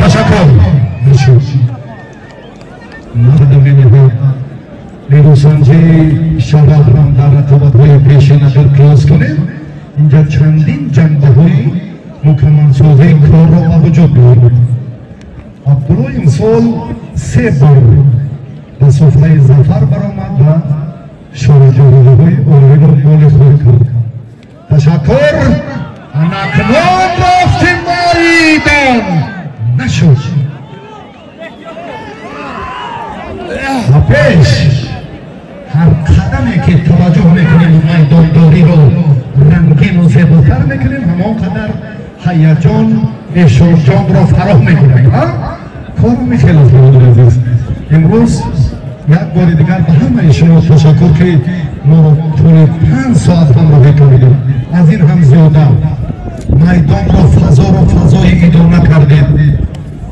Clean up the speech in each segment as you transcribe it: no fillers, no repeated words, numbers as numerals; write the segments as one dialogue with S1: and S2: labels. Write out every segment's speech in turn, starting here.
S1: تشکر نیروسنجی شرف هم در رقابت‌های پیشین اگر قیاس کنیم اینجا چندین جنبه‌های مکمل‌سازی کار را به وجود می‌آورد. عبدالله امسال 3 بار به سفره ظفر برآمد و شارجاه‌های عالی را مال خود کرد. تشکر. اکنون رفتیم میدان نشد. و پیش هر قدمی که توجه میکنیم میدانداری رو رنگین و زیباتر میکنیم، همان قدر هیجان اشارجان را فراهم میکنیم. کار میخیلی است برادر عزیز. امروز یک بار دیگر به همه شما تشکر که ما را طول 5 ساعت همراهی کردید. از این هم زیاده میدان را فضا را فضای ادامه کردید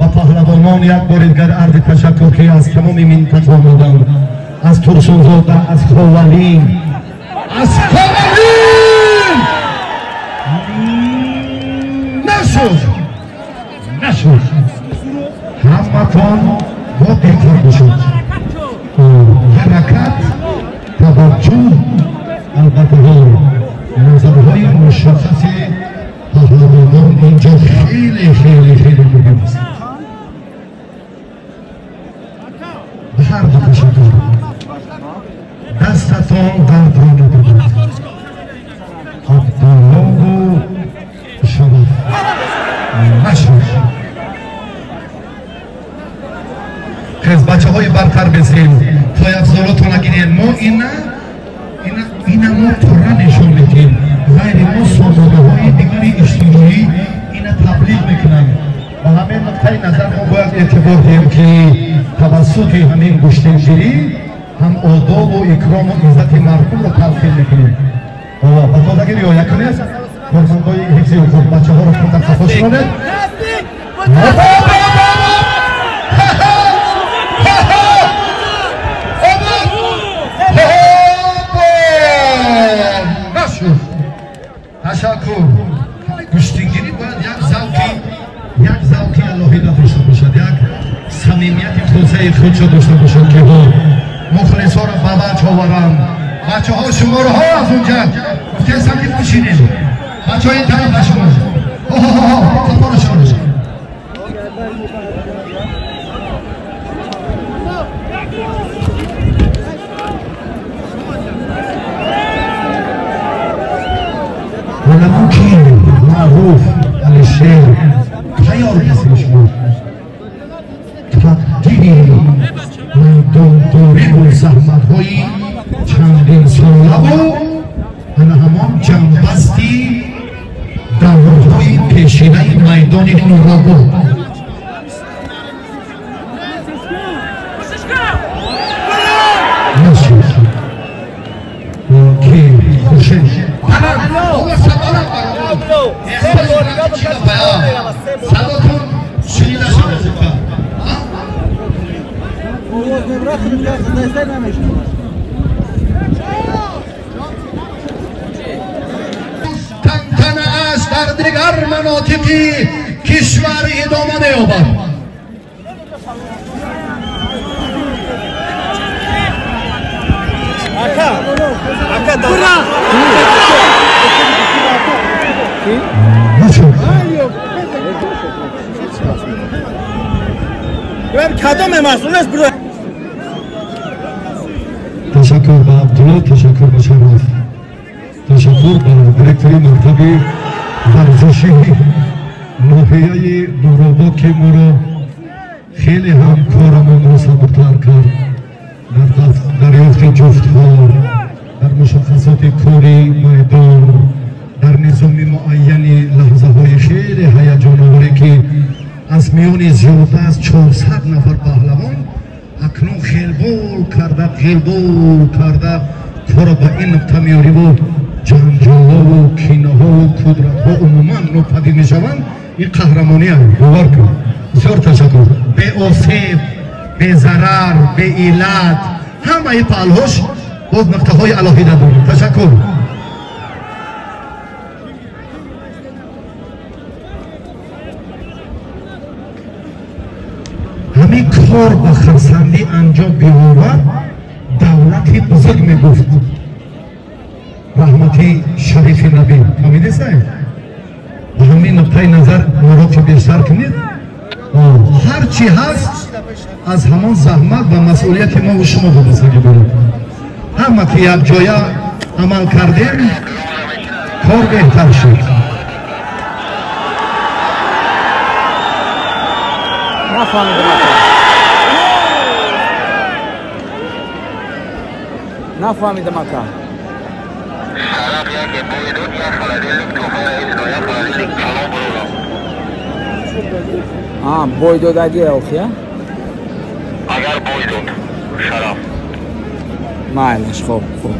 S1: و پهلوانان یک بار دیگر عرض تشکر که از تمام منطقه آمدند، از ترسونزاده، از خاولی، از خاولی نشد نشد. همتان با دقت باشید. حرکت، توجه، البته نظرهای مشخص پهلوانان اینجا خیلی خیلی خیلی مهم است. به هر دو تشکر. دستتان درد را ندارد. عبدالله و شرف نشد. خیز بچه های برتر بسیم تا افضالاتون نگیرین. ما اینا ما پره نشون میدیم. غیر ما سازمان‌های های دیگری اجتماعی اینا تبلیغ میکنن. و همه نقطه نظر ما باید اعتبار دهیم که توسط همین گوشتینگیری هم آداب و اکرام و عزت مردم رو تلقین میکنیم. و تازگی رعایت کنید. کارمندای حفظ حقوق بچه ها رو در قفاش کنید. تشکر. گوشتینگیری باید یک ذوقی علاهیده داشته باشد، یک صمیمیت خاصه خودشو داشته باشد که ها مخلص ها را به وجه آورند. بچه ها شما رو ها از اونجا گفته هستم که بشینید. بچه ها این طرف شما ها ها ها ها شما معروف علیشیر تیار بسیم شما تقدیر میدانداری و زحمت‌های چندین ساله و همان جنبستی دورهای پیشینه میدان نورآباد. نشد که خوشش صداتون شنیده شده. تنتنه است در دیگر مناطقی کشور ادامه می‌یابد. تشکر به عبدالله، تشکر به شرف، تشکر به دیرکتوری مکتب ورزشی ناحیه نورآباد که ما را خیلی هم کارمان را سبکتر کرد در دریافت جفت‌ها، در مشخصات کاری میدان، در نظام معین لحظه های خیلی هیجان آوری که از میان زیاده از 400 نفر پهلوان اکنون خیلبول کرده خیلبول کرده کار به این نقطه میاری و جنجال‌ها و کینه‌ها و کدرت‌ها عموما ناپدید میشوند. این قهرمانی هم باور کن. بسیار تشکر. به آسیب безарар, беиллат, ҳамаи паҳлӯш боз нуқтаҳои алоҳида дорад. Ташаккур. Ҳамин кор ба хурсандӣ анҷом биёвард, давлати бузург мегуфт. Раҳмати шарифи набӣ. Фаҳмидесай? Ба ҳамин нуқтаи назар моро бештар кунед. Ҳар чӣ ҳаст аз ҳамон заҳмат ва масъулияти мо ва шумо вобастагӣ дорад. Ҳама ки якҷоя амал кардем, кор беҳтар шуд.
S2: Нафаҳмидам ака. Бой додагӣ охи,
S3: агар бой дод шараф.
S2: Майлаш, хоб, хоб.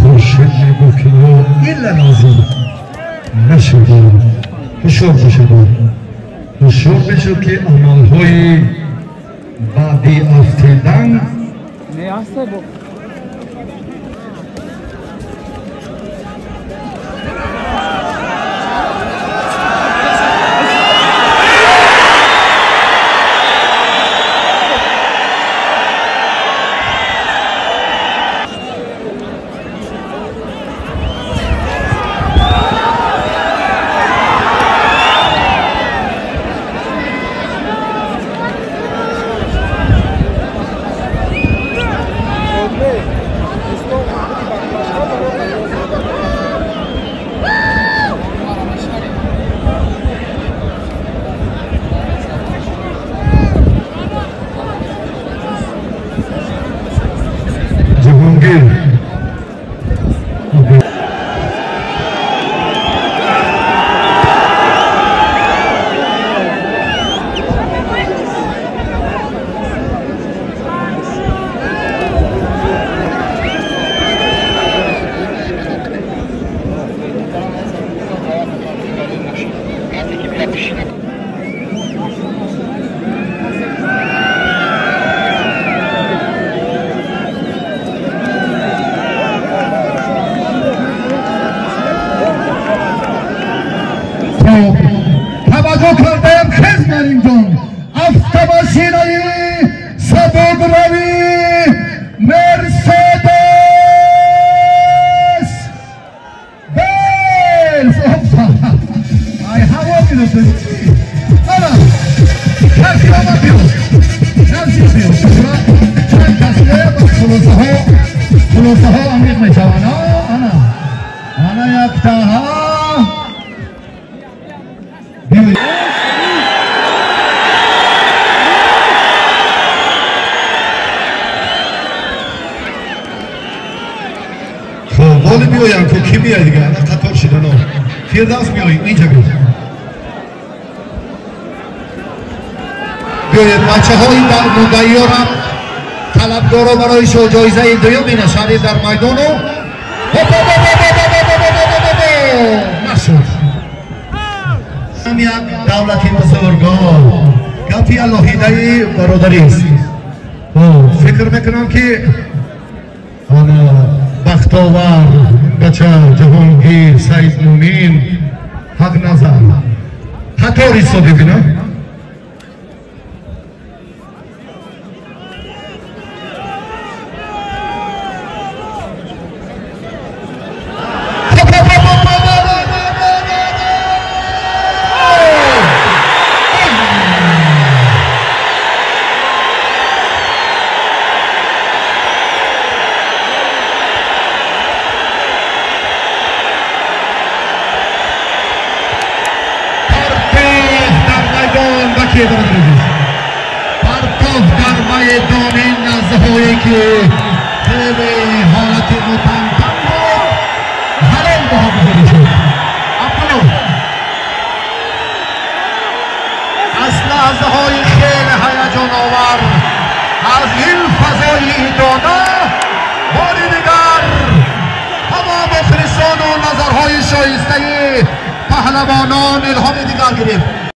S1: خورشید میگفت که الا نازل نشدیم. هوشیار باشید، هوشیار بشید که عملهای بعدی افتیدن فردوس میاییم اینجا بیایید. بچه های مدعیارم طلبگارا برای شو جایزه دوم نشانه در میدان و نشد. یک دولت بزرگان گپی الهیده برادری است. فکر میکنم که بختاور بچه جهانگیر سعید مومین حق نظر قطار ایستاده ببینم. ки бародари азиз, партов дар майдони лаҳзаҳое ки хеле ҳолати мутантан буд, ҳалол баҳо гузошта шуд. Абдулло аз лаҳзаҳои хеле ҳаяҷоновар аз ин фазои идона бори дигар ҳама мухлисону назарҳои шоистаи паҳлавонон илҳоми дигар гирифт.